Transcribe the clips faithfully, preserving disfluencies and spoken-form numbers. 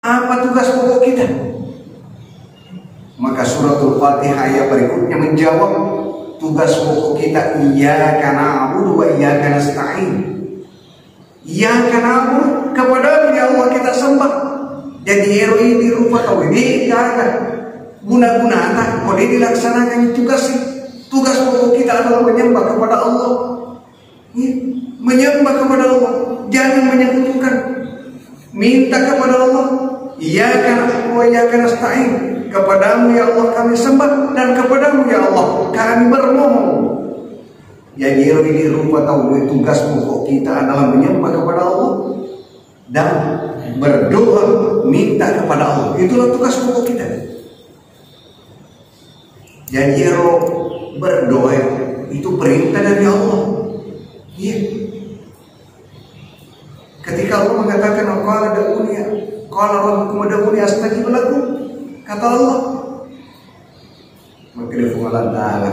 Apa tugas pokok kita? Maka suratul Fatihah ayat berikutnya menjawab, tugas pokok kita iyyaka na'budu wa iyyaka nasta'in. Iyyaka na'budu, kepadamu ya Allah kita sembah. Jadi ero idi rupa tau ini gaga guna-gunata, kalau dilaksanakan tugas, tugas pokok kita adalah menyembah kepada Allah. Iya, menyembah kepada Allah, jangan menyekutukan. Minta kepada Allah, iyyaka na'budu wa iyyaka nasta'in. Kepadamu ya Allah kami sembah dan kepadamu ya Allah kami bermohon. Jadi ero idi rupa tau tugas pokok kita adalah menyembah kepada Allah dan berdoa minta kepada Allah. Itulah tugas pokok kita. Jadi ero berdoa itu perintah dari Allah. Iya. Ketika Allah mengatakan, "Qala ud'uni, qala rabbukum ud'uni astajib lakum," kata Allah. Maka dia Allah Ta'ala,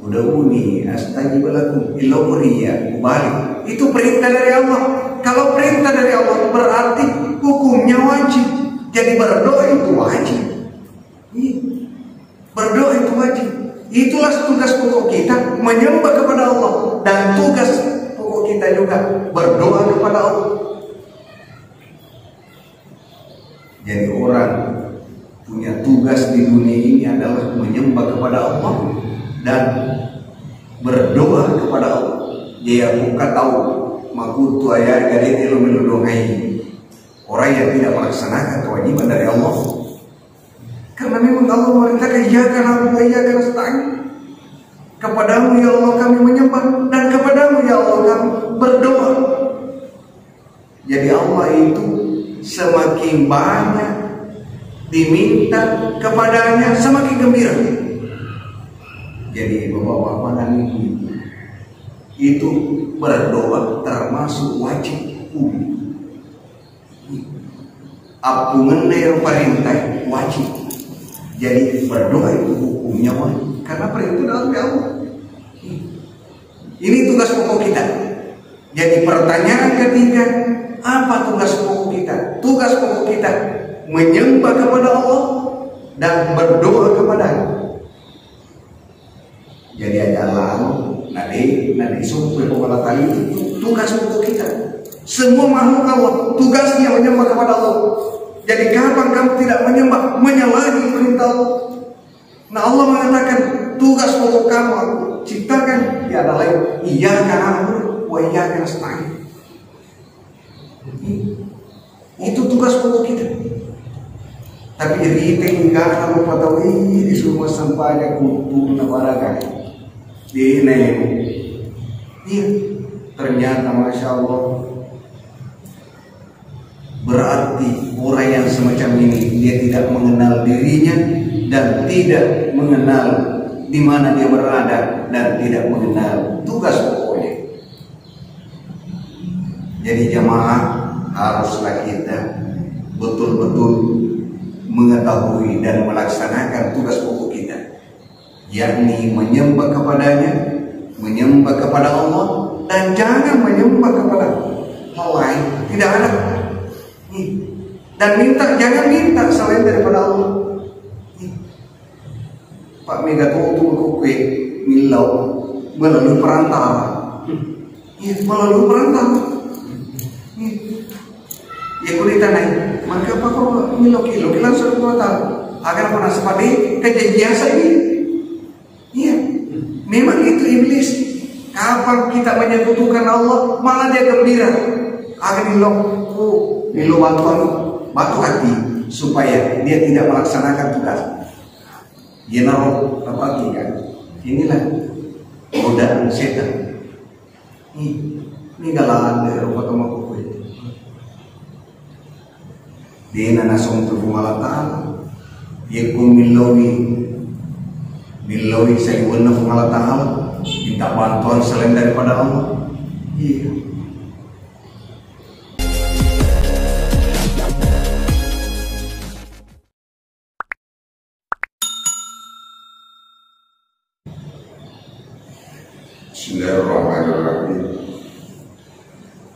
"Ud'uni astajib lakum, ilokuri ya, kubalik." Itu perintah dari Allah. Kalau perintah dari Allah berarti hukumnya wajib. Jadi berdoa itu wajib. Iya. Berdoa itu wajib. Itulah tugas pokok kita, menyembah kepada Allah. Dan tugas pokok kita juga berdoa kepada Allah. Jadi orang punya tugas di dunia ini adalah menyembah kepada Allah dan berdoa kepada Allah. Jadi aku tahu makutu ayat gare telo melo dongai orang yang tidak melaksanakan kewajiban dari Allah. Karena memang Allah memerintahkan, "Iyyaka na'budu wa iyyaka nasta'in." Kepadamu ya Allah kami menyembah dan kepadamu ya Allah kami berdoa. Jadi Allah itu semakin banyak diminta kepadanya, semakin gembira. Jadi bapak-bapak dan ibu-ibu, itu berdoa termasuk wajib hukum. Appungenna ero parentah wajib. Jadi berdoa itu hukumnya wajib karena perintah dari Allah. Ini tugas pokok kita. Jadi pertanyaan ketiga, apa tugas pokok kita? Tugas pokok kita menyembah kepada Allah dan berdoa kepada-Nya. Jadi aja lalo, nade, nade sumpah pemala tali itu tugas pokok kita. Semua makhluk Allah tugasnya menyembah kepada Allah. Jadi kapan kamu tidak menyembah, menyalahi perintah Allah? Nah, Allah mengatakan, "Tugas pokok kamu aku ciptakan tiada lain, iyyaka na'budu wa iyyaka nasta'in." Itu tugas pokok kita. Tapi jadi ite enggak mau patawi di semua sampahnya kumpul na barangkali. Di nemu. Iya. Ternyata masya Allah. Berarti orang yang semacam ini dia tidak mengenal dirinya dan tidak mengenal di mana dia berada dan tidak mengenal tugas pokoknya. Jadi jamaah, haruslah kita betul-betul mengetahui dan melaksanakan tugas pokok kita, yakni menyembah kepada-Nya, menyembah kepada Allah, dan jangan menyembah kepada hal lain. Tidak ada. Nih. Dan minta, jangan minta selain daripada Allah. Nih. Pak, mega tutu ko kue millau melalui perantara. Iya, melalui perantara. Iya. Ya, kulitanai, maka apa kau millau kilo, kilo suruh kota. Agar mana sepati kejadian saya ini. Iya. Memang itu iblis. Kapan kita menyekutukan Allah, malah dia gembira. Agar millau, oh, millau bantuan, batu hati, supaya dia tidak melaksanakan tugas. Iyanaro naperhatikan. Inilah godaan setan. Ih, ini galaan dari rupa tamaku kue. Dena nasong tu Puang Allah Ta'ala. Yekko millowi, millowi saliwenna Puang Allah Ta'ala. Minta bantuan selain daripada Allah. Iya. Bismillahirrahmanirrahim.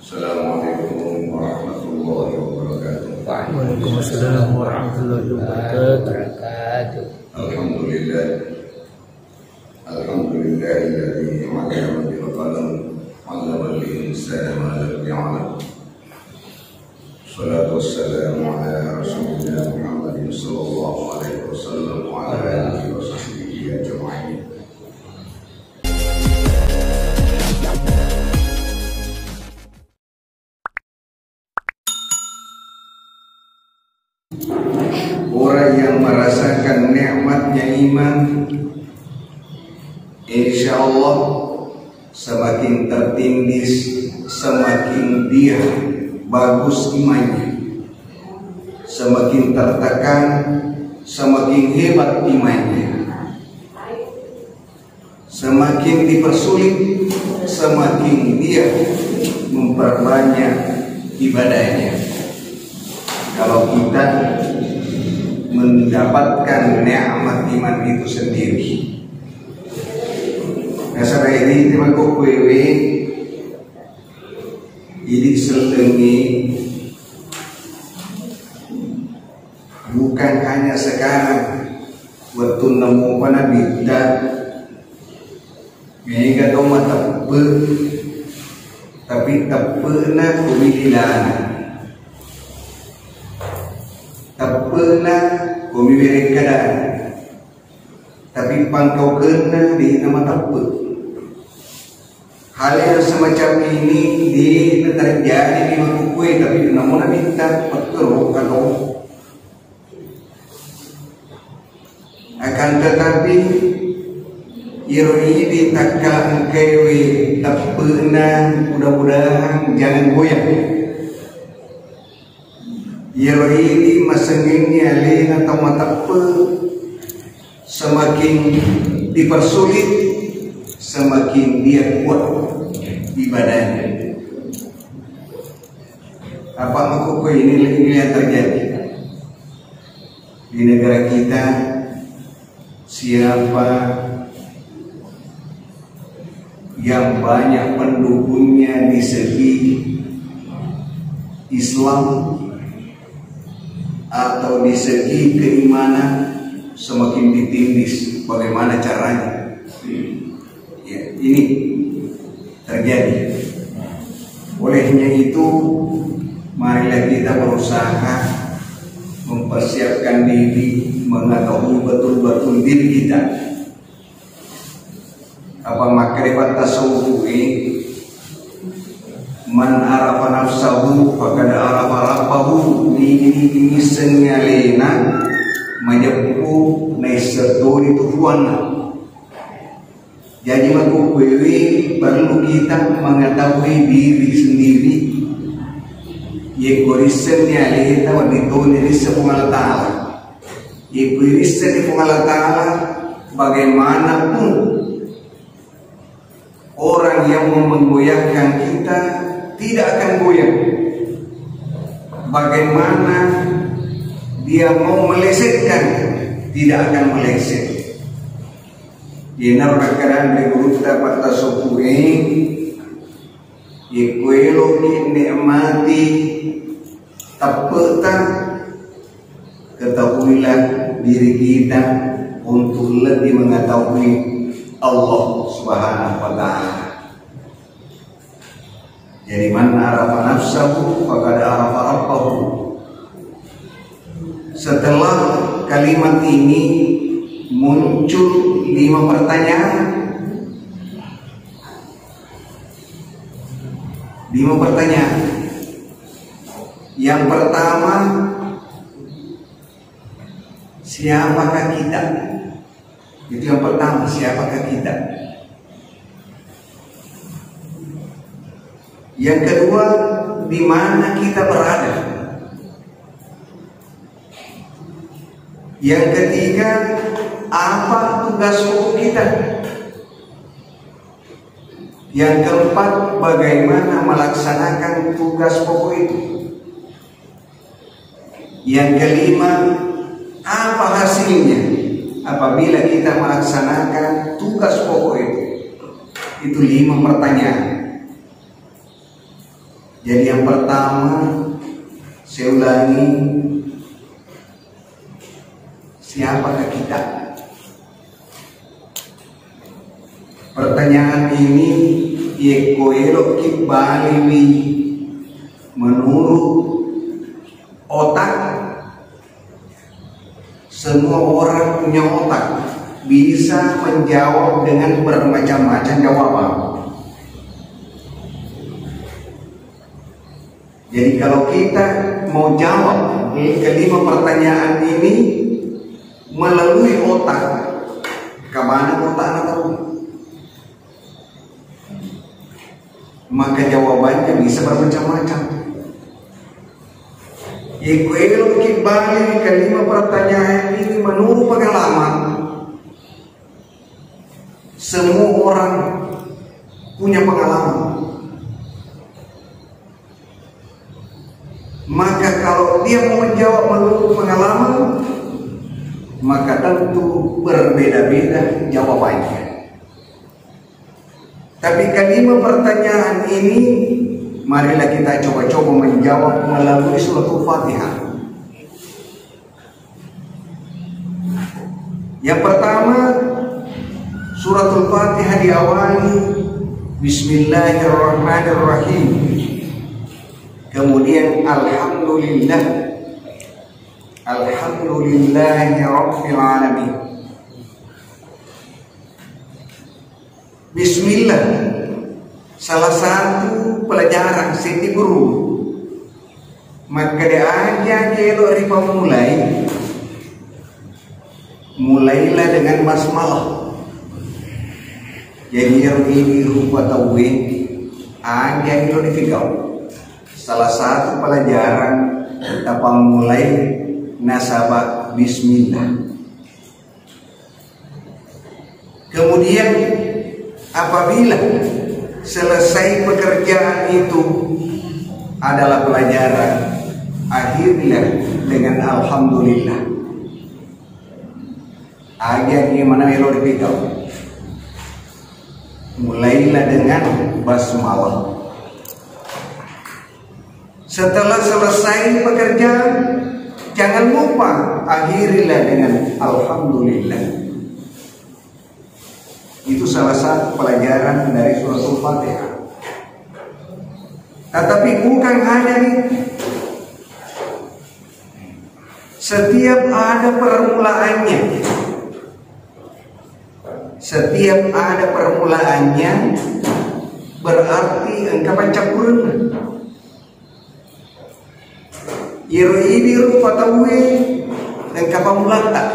Assalamualaikum warahmatullahi wabarakatuh. Waalaikumsalam warahmatullahi wabarakatuh. Alhamdulillah. Alhamdulillahilladzi 'allama bil qalam, 'allamal insana ma lam ya'lam. Salatu wassalamu ala Rasulillah Muhammadin sallallahu alaihi wasallam wa ala alihi wa sahbihi ajma'in. Orang yang merasakan nikmatnya iman, insya Allah semakin tertindis, semakin dia bagus imannya, semakin tertekan, semakin hebat imannya. Semakin dipersulit, semakin dia memperbanyak ibadahnya. Kalau kita mendapatkan nikmat iman itu sendiri. Nasaba ini tema kokuewe, ini selengi bukan hanya sekarang, wettunna mopa nabitta, mega tau mateppe, tapi teppe'na ko wi lilana, teppe'na ko wi werekkadana, tapi pangkaukenna de'na mateppe. Hal yang semacam ini de'na terjadi di makkukue, tapi namo nabitta pekkero kalo. Akan tetapi, iyaro idi takkala engkaewe teppe'na, mudah-mudahan jangan goyang. Iyaro idi masengengngi alena tau mateppe, semakin dipersulit, semakin dia kuat ibadahnya. Apa makkukue ini, ini yang terjadi di negara kita? Siapa yang banyak pendukungnya di segi Islam atau di segi keimanan, semakin ditindis. Bagaimana caranya? Ya, ini terjadi. Olehnya itu, marilah kita berusaha mempersiapkan diri, mengetahui betul-betul diri kita. Apa makkeda pattasawufu e, "Man arafa nafsahu faqad arafa rabbahu." Ini, ini, ini sengalena majeppu naisseng toni tu puanna. Jadi makkukkuewe perlu kita mengetahui diri sendiri. Yekko rissenni aleta, wedding toni risseng Puang Allah Ta'ala. Yekko rissenni Puang Allah Ta'ala, bagaimanapun orang yang mau menggoyahkan kita tidak akan goyang. Bagaimana dia mau melesetkan, tidak akan meleset. Iyanaro nakkeda ri gurutta pattasawufu e, yekko eloki nikmati teppe'ta, ketahuilah diri kita untuk lebih mengetahui Allah Subhanahu wa Ta'ala. Jadi, "Man arafa nafsahu faqad arafa rabbahu." Setelah kalimat ini muncul lima pertanyaan. Lima pertanyaan. Yang pertama, siapakah kita? Itu yang pertama, siapakah kita? Yang kedua, di mana kita berada? Yang ketiga, apa tugas pokok kita? Yang keempat, bagaimana melaksanakan tugas pokok itu? Yang kelima, apa hasilnya apabila kita melaksanakan tugas pokok itu? Itu lima pertanyaan. Jadi, yang pertama, Saya ulangi, siapakah kita? Pertanyaan ini, yekko elo'ki baliwi menurut otak, semua orang punya otak, bisa menjawab dengan bermacam-macam jawaban. Jadi kalau kita mau jawab, eh, kelima pertanyaan ini melalui otak, kemana otak anak tahu? Maka jawabannya bisa bermacam-macam. Iko elo'ki bali kelima pertanyaan ini menurut pengalaman. Semua orang punya pengalaman. Maka kalau dia mau menjawab menurut pengalaman, maka tentu berbeda-beda jawabannya. Tapi kelima pertanyaan ini, marilah kita coba-coba menjawab melalui suratul Fatihah. Yang pertama, suratul Fatihah diawali Bismillahirrahmanirrahim. Kemudian Alhamdulillah. Alhamdulillahi Rabbil Alamin. Bismillah. Salah satu pelajaran seddi guru. Makkeda aja kelo ripammulai. Mulailah dengan basmalah. Jadi yang ini rupa tauwe aja kelo dipigau. Salah satu pelajaran kita mulai nasaba bismillah. Kemudian apabila selesai pekerjaan itu adalah pelajaran, akhirilah dengan alhamdulillah. Aja gimana melo dipitau. Mulailah dengan basmalah. Setelah selesai pekerjaan, jangan lupa akhirilah dengan alhamdulillah. Itu salah satu pelajaran dari suratul Fatihah. Tetapi bukan hanya itu. Setiap ada permulaannya, setiap ada permulaannya, berarti engka paccappurenna. Iyaro idi rupa tauwe engka pammulatta.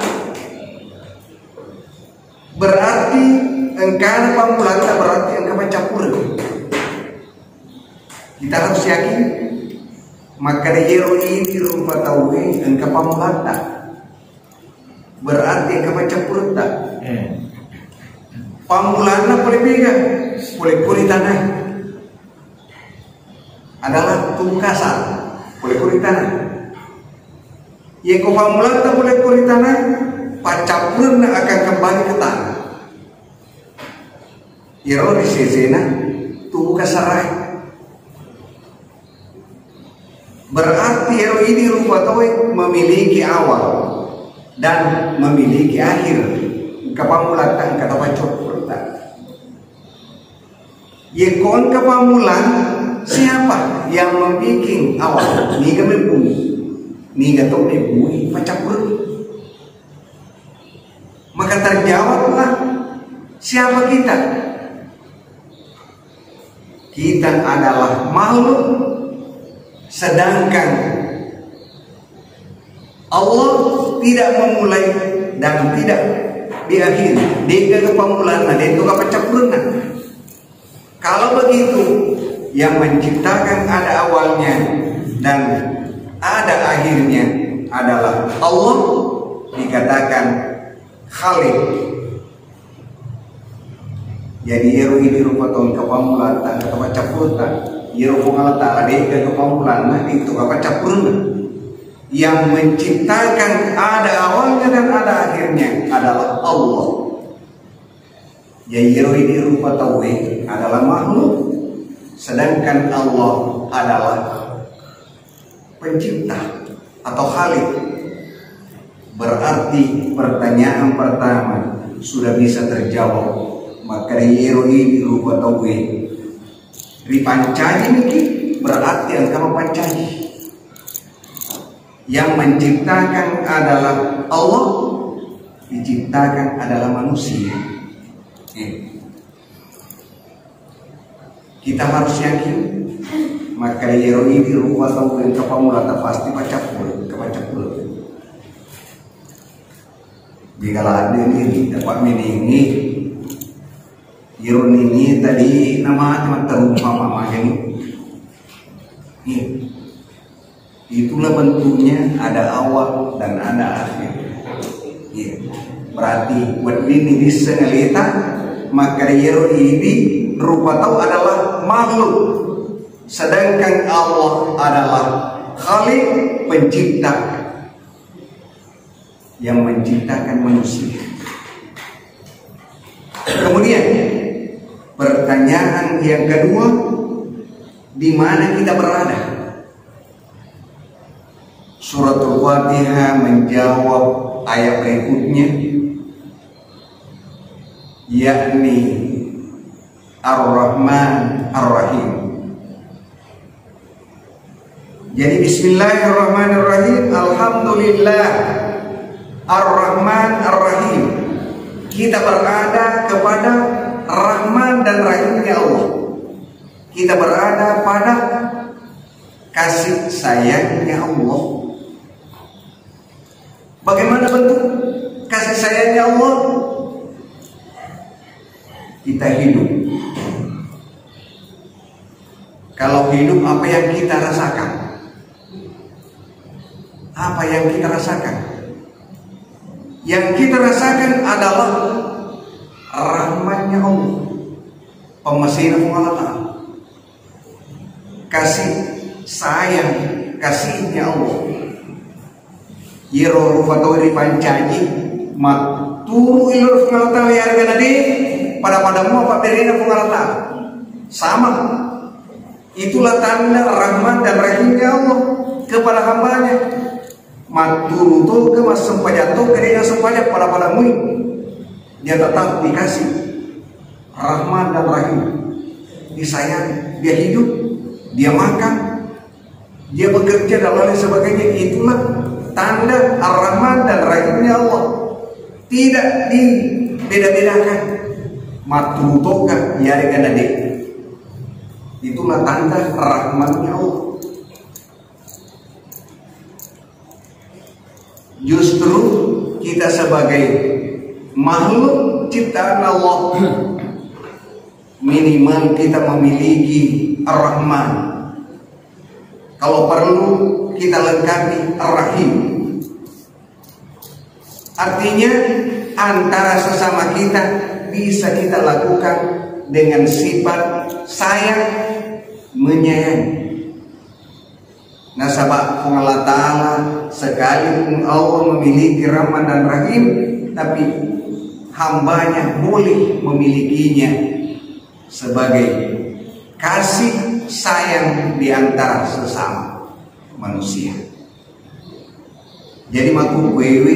Berarti engkana pammulatta berarti engka paccappureng. Kita harus yakin makkeda iyaro idi rupa tauwe engka pammulatta. Berarti engka paccappuretta. Eh. Pammulanna pole mega, pole kuri tanae. Adalah tubuh kasar, pole kuri tanae. Yeko pammulatta pole kuri tanae, paccappurenna akan kembali ke tanah. Iyaro ri sesena tubuh kasarae. Berarti ero idi rupa tauwe memiliki awal dan memiliki akhir. Engka pammulatta, engka tapaccappurenna. Yeko engka pammulang, siapa yang membikin awal? Niga mebbu? Niga to mebbu? Paccappureng. Maka terjawablah, siapa kita? Kita adalah makhluk, sedangkan Allah tidak memulai dan tidak diakhiri. De'gaga pammulana, de'toga paccappurenna. Kalau begitu, yang menciptakan ada awalnya dan ada akhirnya adalah Allah, dikatakan Khaliq. Jadi iyaro idi rupa tau engka pammulata, engka tapaccappurenna. Iyaro Puang Allah Ta'ala de'gaga pammulana, de'toga paccappurenna. Yang menciptakan ada awalnya dan ada akhirnya adalah Allah. Jadi iyaro idi rupa tauwe adalah makhluk, sedangkan Allah adalah Pencipta atau Khalik. Berarti pertanyaan pertama sudah bisa terjawab. Makkeda iyaro idi rupa tauwe ripancaji niki, berarti engka mapancaji. Yang menciptakan adalah Allah, diciptakan adalah manusia. Eh. Kita harus yakin, makkeda iyaro idi rupa tau engka pammulata pasti pacappur, engka pacappur. Bigala adde ni dapat meningi. Iyaro nini tadi nama matterumpa mama ni. Iya. Itulah bentuknya, ada awal dan ada akhir. Iya. Berarti weddinni disseng aleta, makkeda iyaro idi rupa tau adalah makhluk. Sedangkan Allah adalah Khalik, pencipta, yang menciptakan manusia. Kemudian, pertanyaan yang kedua, di mana kita berada? Suratul Fatihah menjawab ayat berikutnya, yakni Ar-Rahman Ar-Rahim. Jadi, bismillahirrahmanirrahim, alhamdulillah, Ar-Rahman Ar-Rahim. Kita berada kepada Rahman dan Rahimnya Allah. Kita berada pada kasih sayangnya Allah. Bagaimana bentuk kasih sayangnya Allah? Kita hidup. Kalau hidup, apa yang kita rasakan? Apa yang kita rasakan? Yang kita rasakan adalah rahmatnya Allah, pemesena Puang Allah Ta'ala. Kasih sayang, kasihnya Allah. Iyaro rupa tau ripancaji, matturu ilo Puang Allah Ta'ala, yarega nade, pada-pada mua pabberena Puang Allah Ta'ala. Sama. Itulah tanda rahmat dan rahimnya Allah kepada hambanya. Matturu toga, massempajang toga, de' nassempajang, pada-pada mui. Dia tetap dikasih rahmat dan rahim. Disayang, dia hidup, dia makan, dia bekerja dan lain sebagainya. Itulah tanda Ar-Rahman dan Rahimnya Allah. Tidak dibeda-bedakan. Matturu toga, yarega nade. Itulah tanda rahmatnya Allah. Justru kita sebagai makhluk ciptaan Allah, minimal kita memiliki Ar-Rahman. Kalau perlu, kita lengkapi Ar-Rahim. Artinya, antara sesama kita bisa kita lakukan dengan sifat sayang menyayangi. Nasaba Puang Allah Ta'ala, sekalipun Allah memiliki Rahman dan Rahim, tapi hambanya boleh memilikinya sebagai kasih sayang di antara sesama manusia. Jadi, makkukkuewe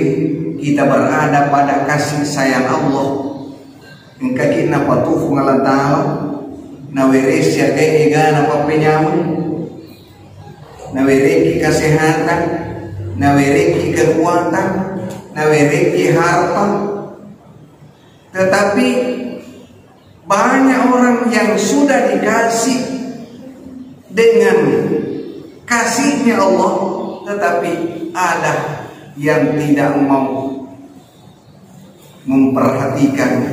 kita berada pada kasih sayang Allah. Engkaki napatuo Puang Allah Ta'ala, nawereng siaga egana pappenyameng, nawerengki kesehatan, nawerengki kekuatan, nawerengki harta. Tetapi banyak orang yang sudah dikasih dengan kasihnya Allah, tetapi ada yang tidak mau memperhatikan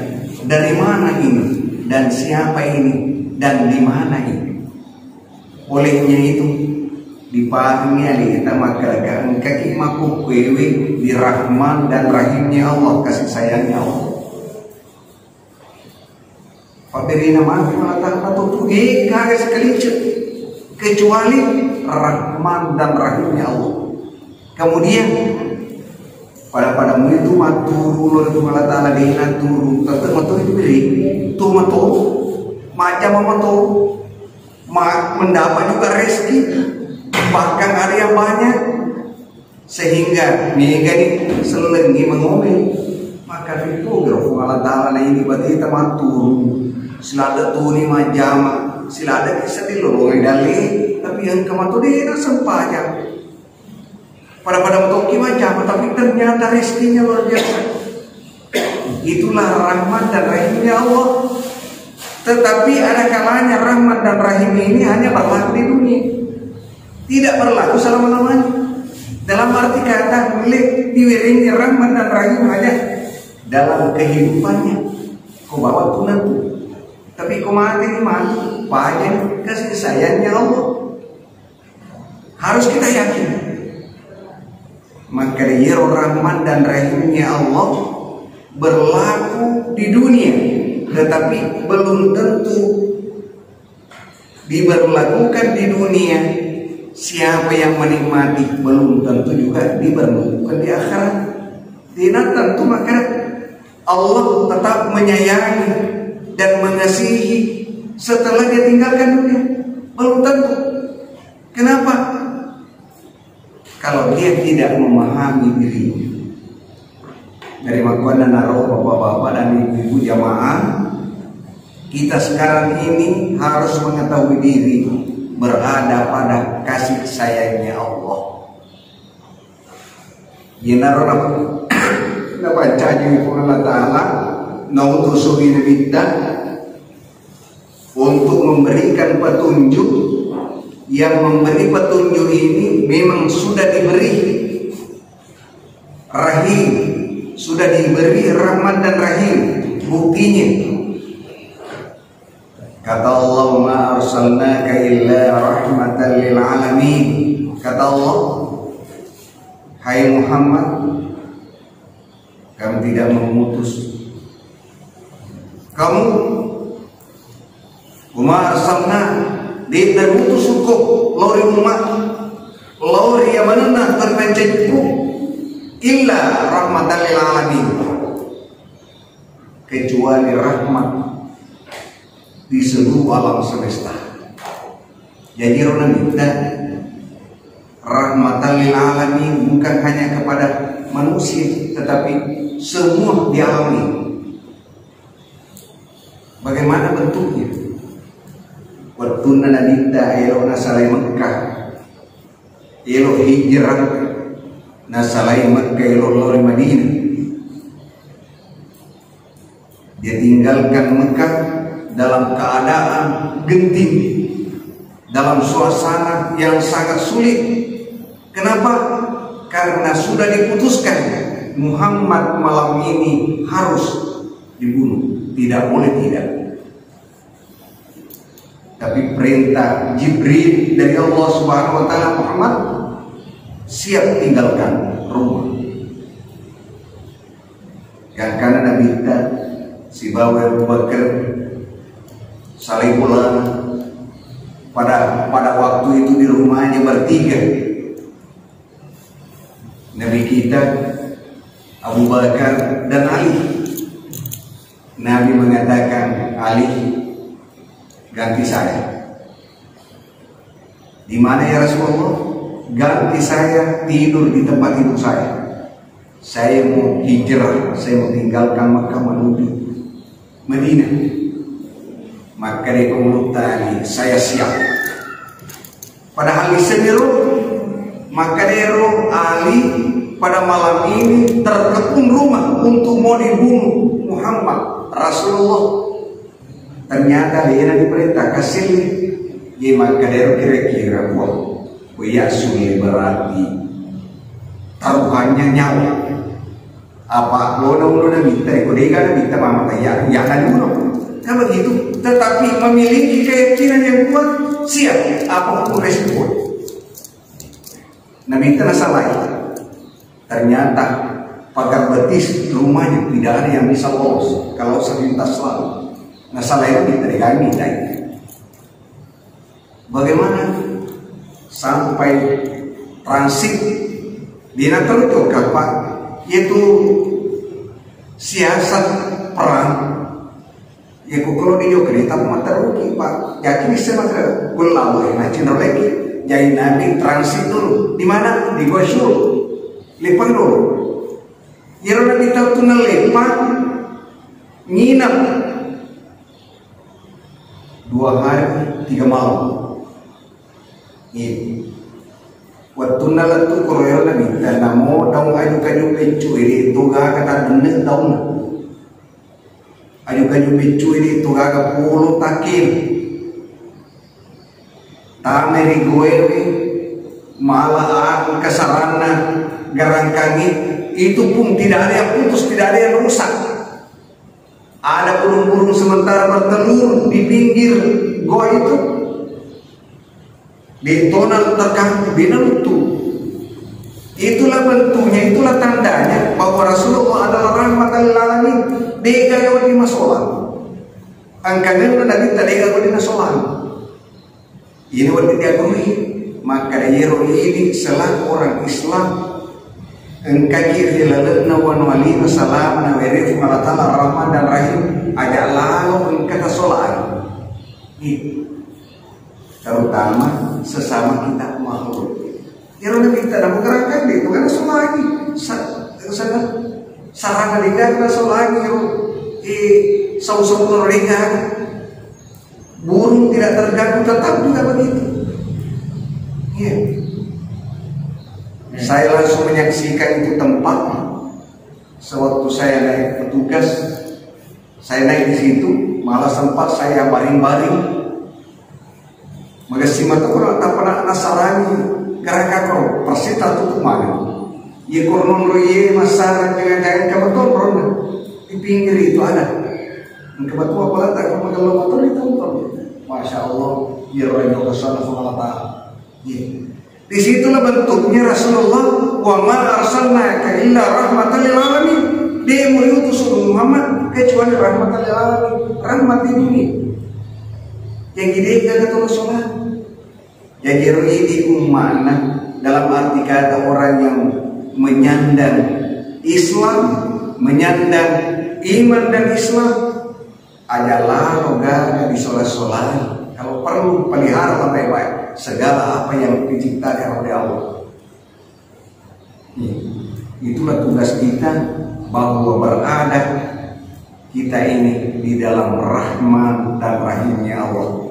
dari mana ini dan siapa ini dan di mana ini. Olehnya itu, dipahangi aleta makkeda engkaki makkukkuewe di Rahman dan Rahimnya Allah, kasih sayangnya Allah. Pabberina matu Allah Ta'ala tutu, eh, kaga sekalice, kecuali Rahman dan Rahimnya Allah. Kemudian, pada-pada mui tu matturu lo Allah Ta'ala, de' natturu, tetap matturu itu beri, tu matturu, macam matturu, ma-, mendapat juga rezeki. Bahkan ada yang banyak sehingga megani sellengi mengomel. Maka itu gero Puang Allah Ta'ala na ini bateta matturu. Silada tuni majjama, silada kisa di lorong dale, tapi yang kematu dena sempajang. Pada-pada metoki majjama, tapi ternyata rezekinya luar biasa. Itulah rahmat dan rahimnya Allah. Tetapi ada kalanya rahmat dan rahim ini hanya berlaku di dunia. Tidak berlaku selama-lamanya. Dalam arti kata, boleh diwiringi rahmat dan rahim hanya dalam kehidupannya. Ko bawa tu nanti. Tapi ko mati ni mati, pajen kasih sayangnya Allah. Harus kita yakin. Maka iyaro rahmat dan rahimnya Allah berlaku di dunia, tetapi belum tentu diberlakukan di dunia. Siapa yang menikmati belum tentu juga diberlakukan di akhirat. Tidak tentu maka Allah tetap menyayangi dan mengasihi setelah dia tinggalkan dunia. Belum tentu. Kenapa? Kalau dia tidak memahami dirinya. Dari makkuanna naro bapak-bapak dan ibu-ibu jamaah, kita sekarang ini harus mengetahui diri berada pada kasih sayangnya Allah. Yenaro nap-, napancaji Puang Allah Ta'ala, nautusu Nabitta untuk memberikan petunjuk. Yang memberi petunjuk ini memang sudah diberi rahim, sudah diberi rahmat dan rahim. Buktinya, kata Allah, "Ma arsalnaka illa rahmatan lil alamin." Kata Allah, "Hai Muhammad, Kami tidak mengutus kamu, wa ma arsalna, de' narutus ko lao ri umma, lao ri yamanenna terpencetku, illa rahmatan lil alamin, kecuali rahmat di seluruh alam semesta." Jadi, ro Nabitta rahmatan lil alamin bukan hanya kepada manusia, tetapi semua di alam ini. Bagaimana bentuknya? Wettunna Nabitta elo nasalai Mekah, elo hijrah, nasalai Mekah, elo lao ri Madinah. Dia tinggalkan Mekah dalam keadaan genting, dalam suasana yang sangat sulit. Kenapa? Karena sudah diputuskan Muhammad malam ini harus dibunuh, tidak boleh tidak. Tapi perintah Jibril dari Allah Subhanahu wa Ta'ala, "Muhammad, siap tinggalkan rumah." Gangkanna Nabitta sibawa Abu Bakar, salai bolana. Pada, pada waktu itu di rumahnya bertiga. Nabi kita, Abu Bakar, dan Ali. Nabi mengatakan, "Ali, ganti saya." "Di mana, ya Rasulullah?" "Ganti saya tidur di tempat tidur saya. Saya mau hijrah, saya mau tinggalkan Mekah menuju Madinah." Makkeda Abu Talib, "Saya siap." Padahal isseniro, makkedaro Ali, "Pada malam ini terkepung rumah untuk mau dibunuh Muhammad Rasulullah." Ternyata dia diperintah kasih. Dia makkedaro kira-kira, wah, ya sulit berarti taruhannya nyawa. Apa lona ulona minta, iko dega na minta mama taya, ya kan dulu. Kan begitu. Tetapi memiliki keyakinan yang kuat, siap apapun resiko. Nabitta nasalai. Ternyata pagar betis rumahnya tidak ada yang bisa lolos kalau sepintas lalu. Nasalai Nabitta dega minta. Bagaimana sampai transit di Natal juga, Pak? Yaitu siasat perang. Ya, ku kalau di Yogyakarta, mata rugi, Pak. Yakin bisa maka kulau ya, nah, cina lagi. Jadi Nabi transit dulu. Di mana? Di Gua Syur. Lepang dulu. Iyaro Nabi tau tu nalepang, nginep dua hari tiga malam. Iya. Wettunna lettu koro ero Nabitta, namo daung aju-kaju beccu, iri tu gaga taddenne daung. Aju-kaju beccu, iri tu gaga polo takkil. Tama ri goewe, mala engka saranna garangkangi, itu pun tidak ada yang putus, tidak ada yang rusak. Ada burung-burung sementara bertelur di pinggir goa itu, di tonal terkangkung, di neluttu. Itulah bentuknya, itulah tandanya bahwa Rasulullah adalah rahmatan lil alamin. De'gaga wedding masolang. Engka memang Nabitta de'gaga wedding nasolang. Ini wedding diakurui. Maka iyaro idi selaku orang Islam, engkaki ri lalenna wano alina salama nawerefung Allah Ta'ala Rahman dan Rahim, aja lalo engka tasolang. Iya. Terutama sesama kita makhluk. Iyaro Nabitta namukarangkan itu kan solangi. Sa-, sa-, sarana de'gaga solangi ro. Eh, sau-sau ro de'gaga. Burung tidak terganggu, tetap juga begitu. Iya. Saya langsung menyaksikan itu tempat. Sewaktu saya naik petugas, saya naik di situ, malah sempat saya baring-baring. Magassi mata orang tak pernah nasarani, karena kau persis tak tutup mana. Iya, koro nonro iye massarang dengan kain kabeton ronda. Di pinggir itu ada. Engka batu apa letak, engka magello motor ditonton. Masya Allah, iya, roh yang kesana sama Allah Ta'ala. Iya. Disitulah bentuknya Rasulullah, "Wa ma arsalnaka illa rahmatan lil alamin." Dia mau diutus Muhammad kecuali rahmatan lil alamin, rahmat di dunia. Yang ide kata Rasulullah. Jadi, ero idi umma'na, dalam arti kata orang yang menyandang Islam, menyandang iman dan Islam, aja lalo gaga disola-solai. Kalau perlu, pelihara baik-baik segala apa yang diciptakan oleh Allah. Itulah tugas kita, bahwa berada kita ini di dalam rahman dan rahimnya Allah.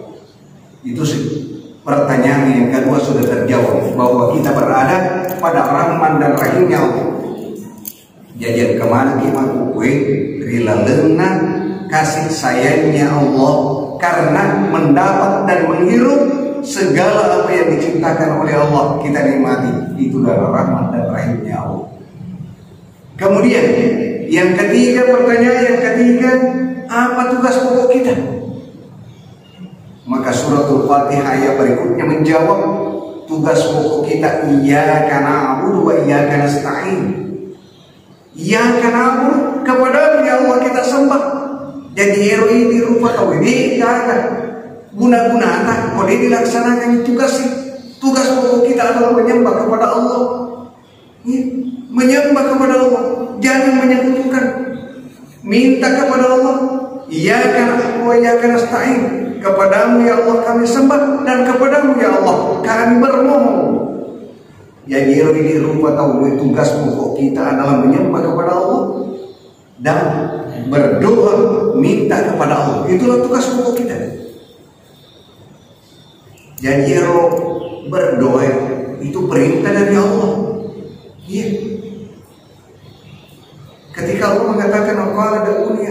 Itu sih pertanyaan yang kedua sudah terjawab, bahwa kita berada pada rahman dan rahimnya Allah. Jajan kemana kita kue ri lalenna kasih sayangnya Allah, karena mendapat dan menghirup segala apa yang diciptakan oleh Allah, kita nikmati. Itu adalah rahmat dan rahimnya Allah. Kemudian, yang ketiga, pertanyaan yang ketiga, apa tugas pokok kita? Maka suratul Fatihah ayat berikutnya menjawab, tugas pokok kita, "Iyyaka na'budu wa iyyaka nasta'in." Iyyaka na'budu, kepadamu ya Allah kita sembah. Jadi, ero idi rupa tau ini, tidak ada guna-gunata kalau dia dilaksanakan tugas. Tugas pokok kita adalah menyembah kepada Allah. Ya, menyembah kepada Allah, jangan menyekutukan. Minta kepada Allah, "Iyyaka na'budu wa iyyaka nasta'in." Kepadamu ya Allah kami sembah dan kepadamu ya Allah kami bermohon. Jadi, ero idi rupa tau, tugas pokok kita adalah menyembah kepada Allah dan berdoa, minta kepada Allah. Itulah tugas pokok kita. Jadi, ero berdoa itu perintah dari Allah. Iya. Ketika Allah mengatakan, "Qala da'uni,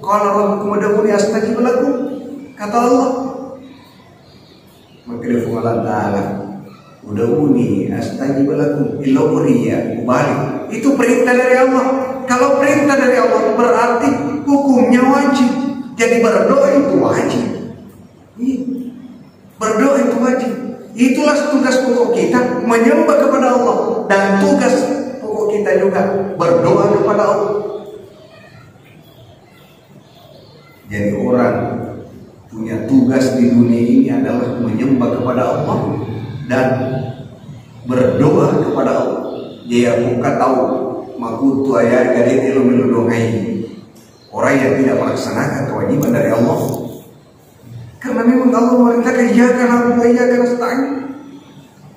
qala rabbukum ud'uni astajib lakum," kata Allah. Maka dia Allah Ta'ala, "Ud'uni astajib lakum, ilopuriya, ubali." Itu perintah dari Allah. Kalau perintah dari Allah, berarti hukumnya wajib. Jadi, berdoa itu wajib. Iya. Berdoa itu wajib. Itulah tugas pokok kita, menyembah kepada Allah. Dan tugas pokok kita juga berdoa kepada Allah. Jadi, orang punya tugas di dunia ini adalah menyembah kepada Allah dan berdoa kepada Allah. Dia buka tahu makutu ayat gade lo melo dongai. Orang yang tidak melaksanakan kewajiban dari Allah. Karena memang Allah memerintahkan, "Iyyaka na'budu wa iyyaka nasta'in."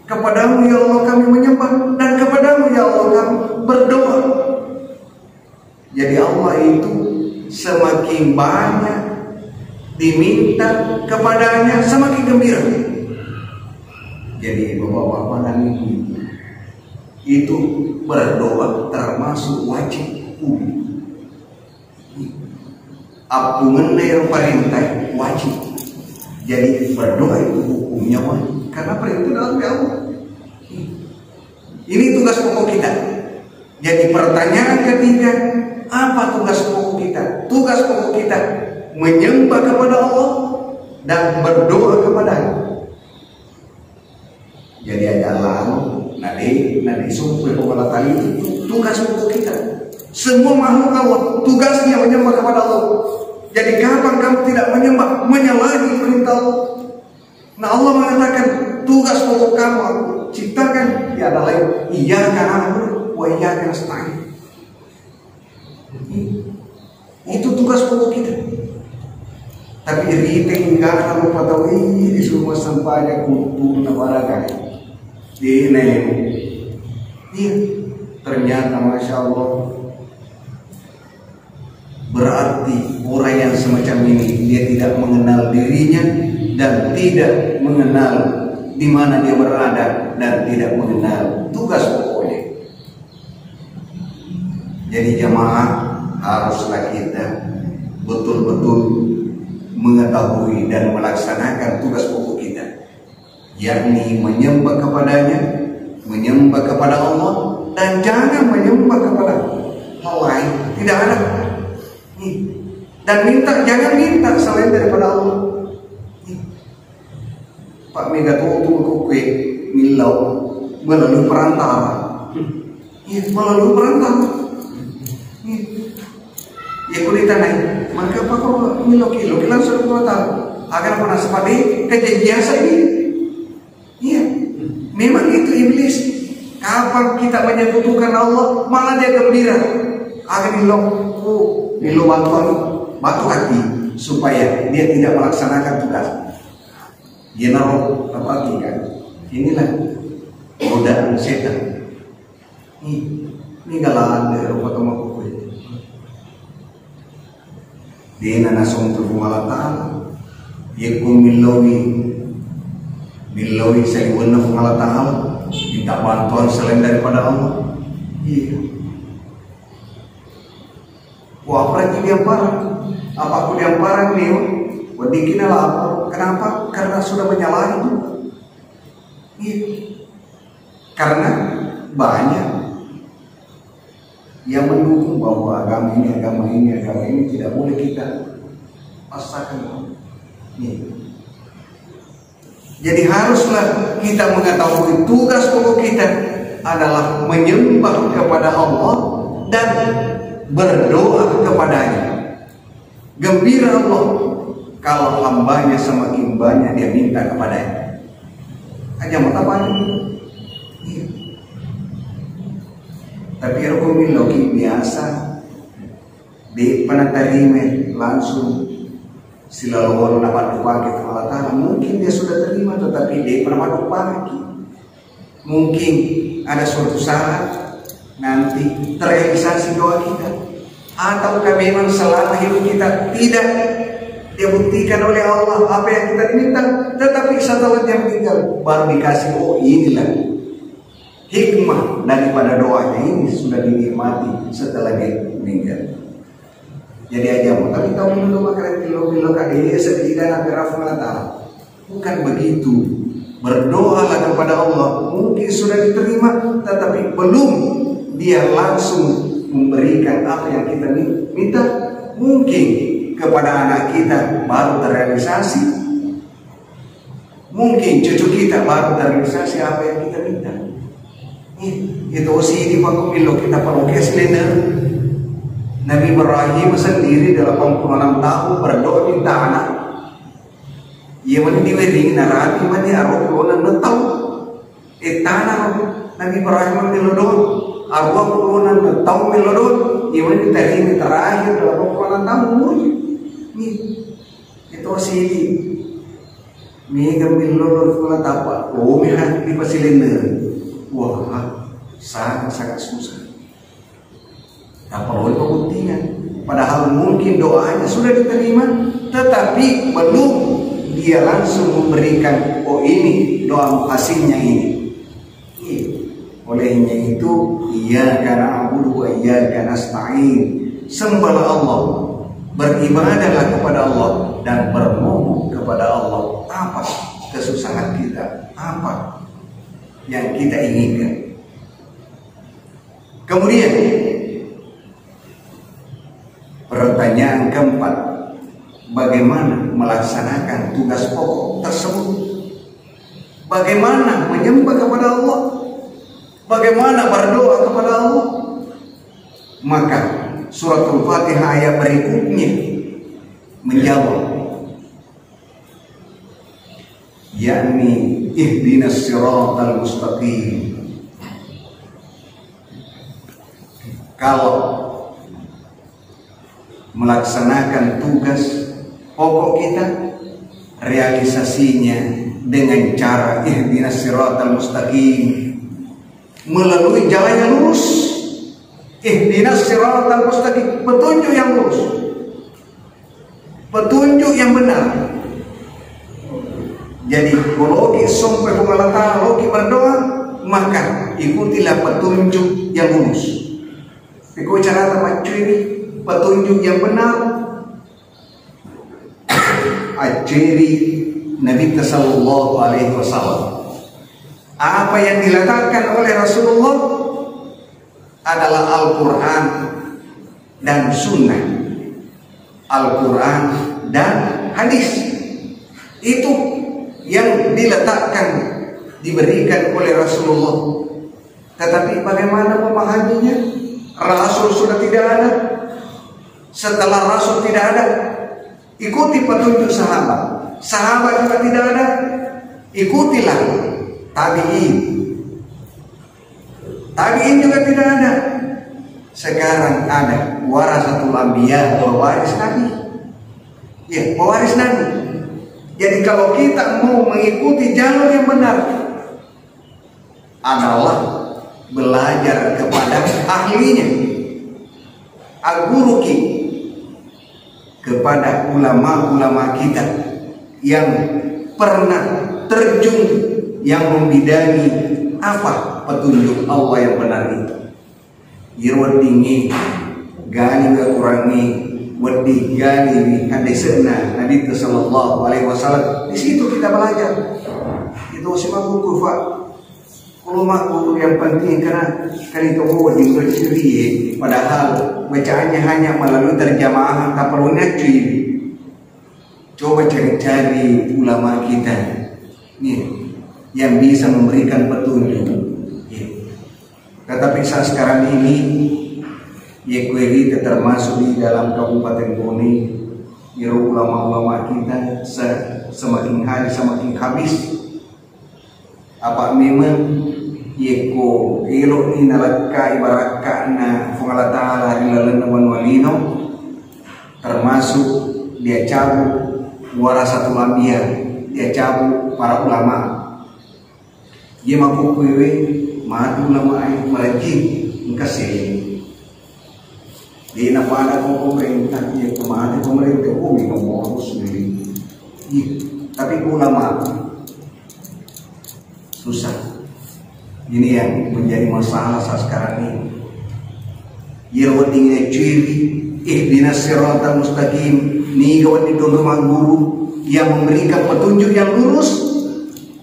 Kepadamu ya Allah kami menyembah, dan kepadamu ya Allah kami berdoa. Jadi Allah itu semakin banyak diminta kepadanya, semakin gembira. Jadi bapak-bapak dan ibu-ibu, itu berdoa termasuk wajib hukum. Appungenna ero parentah wajib. Jadi berdoa itu hukumnya wajib karena perintah dari Allah. Ini tugas pokok kita. Jadi pertanyaan ketiga, apa tugas pokok kita? Tugas pokok kita menyembah kepada Allah dan berdoa kepada-Nya. Jadi aja lalo, nade, nade sumpah kepada tali itu tu-, tugas pokok kita. Semua makhluk Allah tugasnya menyembah kepada Allah. Jadi kapan kamu tidak menyembah, menyalahi perintah Allah? Nah, Allah mengatakan tugas pokok kamu aku ciptakan ya adalah iyyaka na'budu wa iyyaka nasta'in. Itu tugas pokok kita. Tapi ri tenggara rupa tau ini disuruh sempajang kulturna barangkali. Di nemo. Iya. Ternyata masya Allah. Berarti orang yang semacam ini dia tidak mengenal dirinya dan tidak mengenal di mana dia berada dan tidak mengenal tugas pokoknya. Jadi jamaah, haruslah kita betul-betul mengetahui dan melaksanakan tugas pokok kita, yakni menyembah kepada-Nya, menyembah kepada Allah, dan jangan menyembah kepada hal lain. Tidak ada. Nih. Dan minta, jangan minta selain daripada Allah. Nih. Pak, mega to tu ko kue millau melalui perantara. Iya, melalui perantara. Iya. Ya, kulit tanah. Maka apa kau millau kilo, langsung ke kota. Agar pernah sepati kejadian ini. Iya. Memang itu iblis. Kapan kita menyekutukan Allah, malah dia gembira. Agar millau, oh, millau bantuan batu hati supaya dia tidak melaksanakan tugas. Iyanaro, apa kan? Inilah godaan setan. Nih, ini galaan dari rupa tau makkukue. Dena nasontu Puang Allah Ta'ala. Yekko millowi, millowi saliwenna Puang Allah Ta'ala, minta bantuan selain daripada Allah. Iya. Wah, apalagi diamparang. Apa aku diamparang nih? Wedding kita lapor. Kenapa? Karena sudah menyalahi juga. Iya. Karena banyak yang mendukung bahwa agama ini, agama ini, agama ini tidak boleh kita paksakan. Nih. Jadi haruslah kita mengetahui tugas pokok kita adalah menyembah kepada Allah dan berdoa kepada-Nya. Gembira Allah kalau hambanya semakin banyak dia minta kepada-Nya. Aja mau tapanin. Iya. Tapi aku millau ki biasa, de' pernah tarima langsung silalowanna maddupake Puang Allah Ta'ala. Mungkin dia sudah terima, tetapi de' pernah maddupake. Mungkin ada suatu saat nanti terrealisasi doa kita. Ataukah memang selama hidup kita tidak dia buktikan oleh Allah apa yang kita minta, tetapi setelah dia meninggal baru dikasih, oh, inilah hikmah daripada doanya ini sudah dinikmati setelah dia meninggal. Jadi aja mau, tapi tahu dulu makanan kilo-kilo kade sedih dan agar Allah Ta'ala. Bukan begitu. Berdoalah kepada Allah. Mungkin sudah diterima, tetapi belum dia langsung memberikan apa yang kita mi-, minta. Mungkin kepada anak kita baru terrealisasi. Mungkin cucu kita baru terrealisasi apa yang kita minta. Ih, itu sih di pakumilo kita pelukis lena. Nabi Ibrahim sendiri delapan puluh enam tahun berdoa minta anak. Iya mani diwering narati mani aroh puluh enam tahun. Eh, tanah Nabi Ibrahim melo doa. Aroh puluh enam tahun melo doa. Iya mani tadi terakhir delapan puluh enam tahun umurnya. Nih, itu sih. Mega millo lo sekolah tapa, oh, mega di Pasilenna. Wah, sangat-sangat susah. Tapa lo pembuktian. Padahal mungkin doanya sudah diterima, tetapi belum dia langsung memberikan, oh, ini doa hasilnya ini. Iya. Olehnya itu, iyyaka na'budu wa iyyaka nasta'in. Sembahlah Allah, beribadahlah kepada Allah, dan bermohon kepada Allah. Apa kesusahan kita? Apa yang kita inginkan? Kemudian, pertanyaan keempat, bagaimana melaksanakan tugas pokok tersebut? Bagaimana menyembah kepada Allah? Bagaimana berdoa kepada Allah? Maka suratul Fatihah ayat berikutnya menjawab, yakni ihdinas siratal mustaqim. Kalau melaksanakan tugas pokok kita, realisasinya dengan cara ihdinas siratal mustaqim, melalui jalan yang lurus. Ihdinas siratal mustaqim, petunjuk yang lurus, petunjuk yang benar. Jadi, kalau ki sompe Puang Allah Ta'ala, kalau ki berdoa, maka ikutilah petunjuk yang lurus. Iko carata maccui petunjuk yang benar, acceri Nabi sallallahu alaihi wasallam. Apa yang diletakkan oleh Rasulullah adalah Al-Quran dan Sunnah. Al-Quran dan hadis. Itu yang diletakkan, diberikan oleh Rasulullah. Tetapi bagaimana memahaminya? Rasul sudah tidak ada. Setelah Rasul tidak ada, ikuti petunjuk sahabat. Sahabat juga tidak ada, ikutilah tabi'in. Tabi'in juga tidak ada. Sekarang ada warasatul anbiya, pewaris Nabi. Ya, pewaris Nabi. Jadi, kalau kita mau mengikuti jalur yang benar, adalah belajar kepada ahlinya. Agguruki kepada ulama-ulama kita yang pernah terjun, yang membidangi apa petunjuk Allah yang benar itu. Iyaro weddingnge gali Al-Qurangnge, wedding gali haddese'na Nabitta sallallahu alaihi wasallam. Di situ kita belajar. Itu si makkukku, Pak. Kalau makkukku yang penting karena kali itu wedding berciri, padahal bacaannya hanya melalui terjemahan, tak perlu ngaji. Coba cari-cari ulama kita, nih, yang bisa memberikan petunjuk. Nih. Tetapi saat sekarang ini, ya, kuerita termasuk di dalam Kabupaten Bone, ya, ulama-ulama kita se-, semakin hari semakin habis. Apa memang yekko elo'ni nalekkai barakka'na Puang Allah Ta'ala ri lalenna wanua lino, termasuk dia cabut warasatul anbiya, dia cabut para ulama. Ye makkukkuewe matu ulamae marajing engka seni. De'na pada ko pemerintah, iya ko mate pemerintah, oh, mega modus ni. Iya, tapi ulama susah. Ini yang menjadi masalah saat sekarang ini. Iyaro wedding naccui, ihdinas siratal mustaqim, niga wedding doddo magguru yang memberikan petunjuk yang lurus.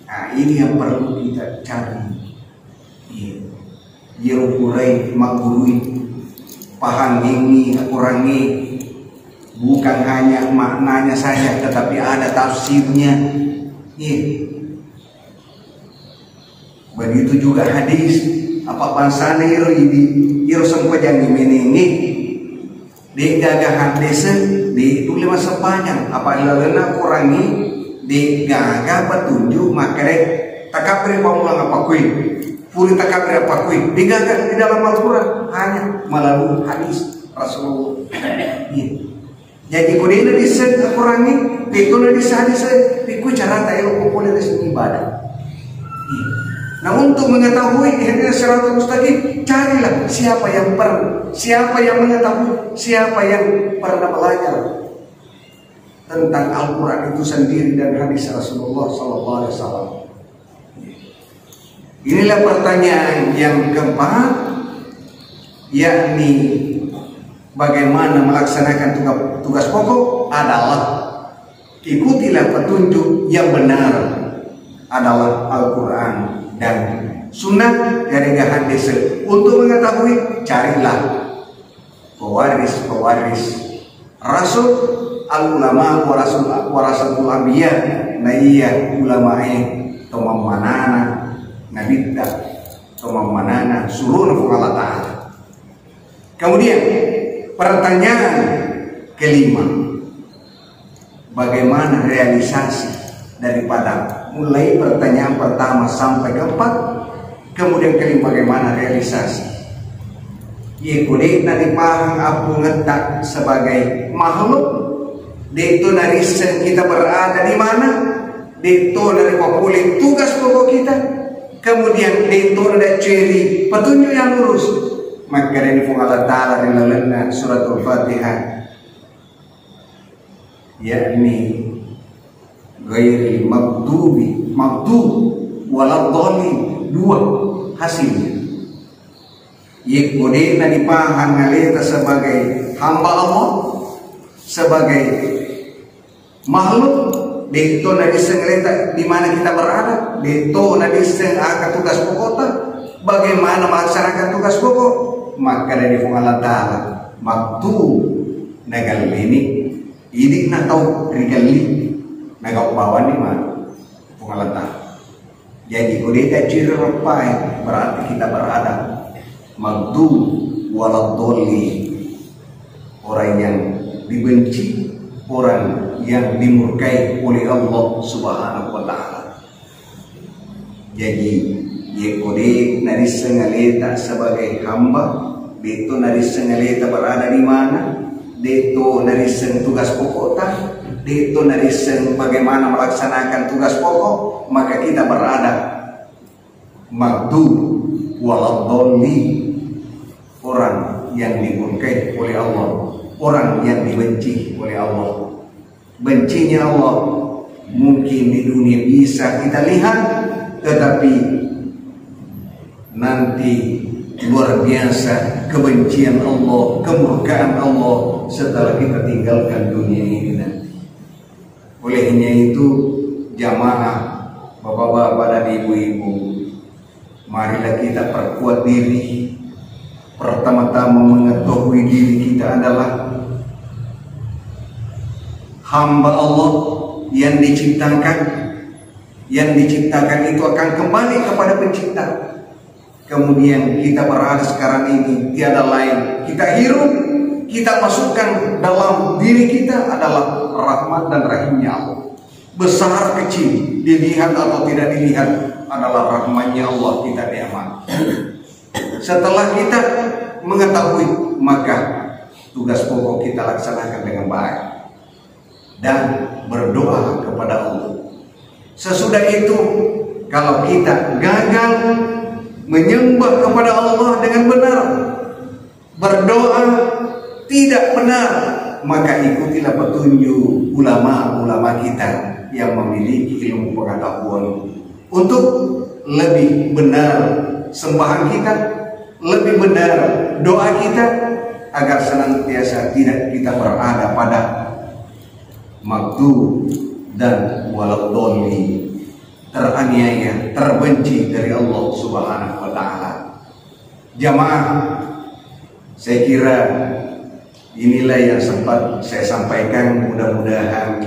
Nah, ini yang perlu kita cari. Iya. Iyaro purai maggurui, pahangengngi, akurangngi, bukan hanya maknanya saja, tetapi ada tafsirnya. Iya. Begitu juga hadis, apa bangsana iyaro idi, iyaro sempajang menengnge. De'gaga haddese, de' tulle massempajang. Apa lalenna Qurangnge, de'gaga petunjuk makkeda takabbere pammulang apa kui. Puri takabbere apa kui. De'gaga di dalam Al-Quran, hanya melalui hadis Rasulullah. Iya. Jadi, ko de'na disseng Qurangnge, Itu na disa-disa, itu carata elo pole dari sini ibadah. Nah, untuk mengetahui ihdinas siratal mustaqim, carilah siapa yang pernah, siapa yang mengetahui, siapa yang pernah belajar tentang Al-Quran itu sendiri dan hadis Rasulullah Sallallahu Alaihi Wasallam. Inilah pertanyaan yang keempat, yakni bagaimana melaksanakan tugas, tugas pokok adalah ikutilah petunjuk yang benar adalah Al-Quran dan Sunnah dari hadis. Untuk mengetahui, carilah pewaris-pewaris Rasul, al ulama warasul warasatul anbiya, na iya ulamae to mammanana nabitta, to mammanana suruna Puang Allah Ta'ala. Kemudian pertanyaan kelima, bagaimana realisasi daripada mulai pertanyaan pertama sampai keempat, kemudian kelima bagaimana realisasi. Iye ko de' na dipahang appungetta sebagai makhluk, de' to narisseng kita berada di mana, de' to naripapole tugas pokok kita, kemudian de' to nadacceri petunjuk yang lurus. Makkedani Puang Allah Ta'ala ri lalenna suratul Fatihah, yakni ghairil maghdubi, maghdub, waladdallin, dua hasilnya. Yekko de'na dipahang aleta sebagai hamba Allah, sebagai makhluk, de'to nadisseng aleta di mana kita berada, de'to nadisseng aga tugas pokokta, bagaimana melaksanakan tugas pokok, maka dari Puang Allah Ta'ala, waktu nagallini, idi'na tau rigalli, nagau bawani manu Puang Allah Ta'ala. Jadi, ko de' tacciri roppae, berarti kita berada maghdub waladdallin. Orang yang dibenci, orang yang dimurkai oleh Allah Subhanahu wa Ta'ala. Jadi, yekko de' narisseng aleta sebagai hamba, de'to narisseng aleta berada di mana, de'to narisseng tugas pokokta, de'to narisseng bagaimana melaksanakan tugas pokok, maka kita berada maghdub waladdallin, orang yang dimurkai oleh Allah, orang yang dibenci oleh Allah. Bencinya Allah mungkin di dunia bisa kita lihat, tetapi nanti luar biasa kebencian Allah, kemurkaan Allah setelah kita tinggalkan dunia ini nanti. Olehnya itu, jamaah, bapak-bapak dan ibu-ibu, marilah kita perkuat diri. Pertama-tama mengetahui diri kita adalah hamba Allah yang diciptakan. Yang diciptakan itu akan kembali kepada pencipta. Kemudian kita berada sekarang ini tiada lain. Kita hirup, kita masukkan dalam diri kita adalah rahmat dan rahimnya Allah. Besar kecil, dilihat atau tidak dilihat, adalah rahmatnya Allah kita nikmat. Setelah kita mengetahui, maka tugas pokok kita laksanakan dengan baik dan berdoa kepada Allah. Sesudah itu, kalau kita gagal menyembah kepada Allah dengan benar, berdoa tidak benar, maka ikutilah petunjuk ulama-ulama kita yang memiliki ilmu pengetahuan untuk lebih benar sembahan kita, lebih benar doa kita, agar senantiasa tidak kita berada pada maghdub dan waladdallin, teraniaya, terbenci dari Allah Subhanahu wa Ta'ala. Jamaah, saya kira inilah yang sempat saya sampaikan. Mudah-mudahan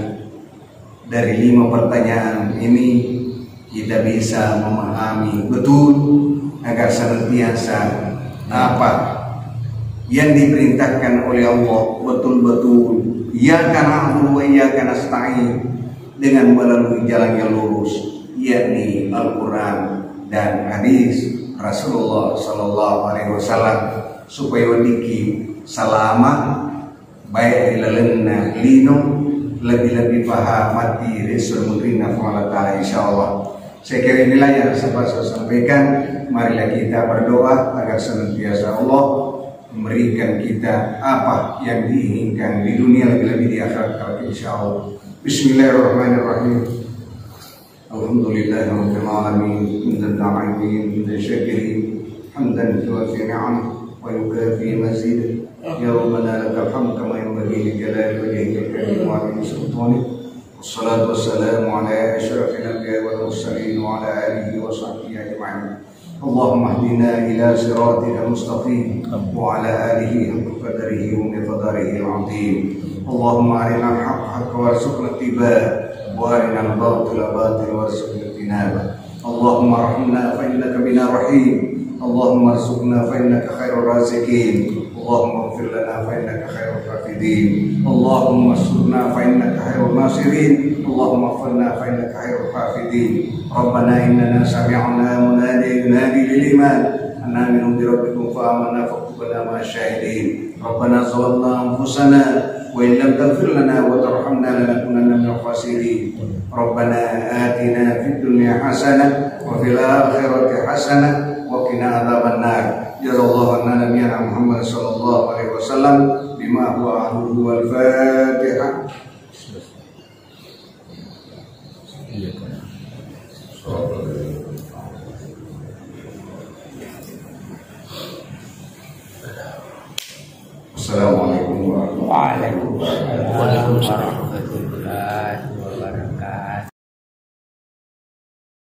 dari lima pertanyaan ini kita bisa memahami betul agar senantiasa apa yang diperintahkan oleh Allah betul-betul iyyaka na'budu wa iyyaka nasta'in dengan melalui jalan yang lurus, yakni Al-Quran dan hadis Rasulullah Sallallahu Alaihi Wasallam, supaya weddikki salama, baik ri lalenna lino, Lebih-lebih paha mati resul mengerina Allah Ta'ala, insya Allah. Saya kira inilah yang sempat saya sampaikan. Marilah kita berdoa agar senantiasa Allah memberikan kita apa yang diinginkan di dunia, lebih-lebih di akhirat kelak, insya Allah. Bismillahirrahmanirrahim. الحمد لله رب العالمين، حمدا داعيا حمدا شاكرا، حمدا يوافي نعمه ويكافئ مزيده. يا ربنا لك الحمد كما ينبغي لجلال وجهك الكريم وعظيم سلطانك. والصلاة والسلام على أشرف الأنبياء والمرسلين وعلى آله وصحبه أجمعين. اللهم اهدنا إلى صراطك المستقيم وعلى آله حق قدره ومقداره العظيم. اللهم أرنا الحق حقا وارزقنا اتباعه وأرنا الباطل باطلا وارزقنا اجتنابه. اللهم ارحمنا فإنك بنا رحيم. اللهم ارزقنا فإنك خير الرازقين. اللهم اغفر لنا فإنك خير الحافظين. اللهم انصرنا فإنك خير الناصرين. اللهم اغفر لنا فإنك خير الحافظين. ربنا إننا سمعنا مناديا ينادي للإيمان أن آمنوا بربكم فآمنا فاكتبنا مع الشاهدين. ربنا ظلمنا أنفسنا وإن لم تغفر لنا وترحمنا لنكونن من الخاسرين. ربنا آتنا في الدنيا حسنة وفي الآخرة حسنة وقنا عذاب النار. جزا الله عنا نبينا محمد صلى الله عليه وسلم بما هو أهله. الفاتحة. السلام عليكم ورحمة الله وبركاته. وعليكم السلام ورحمة الله.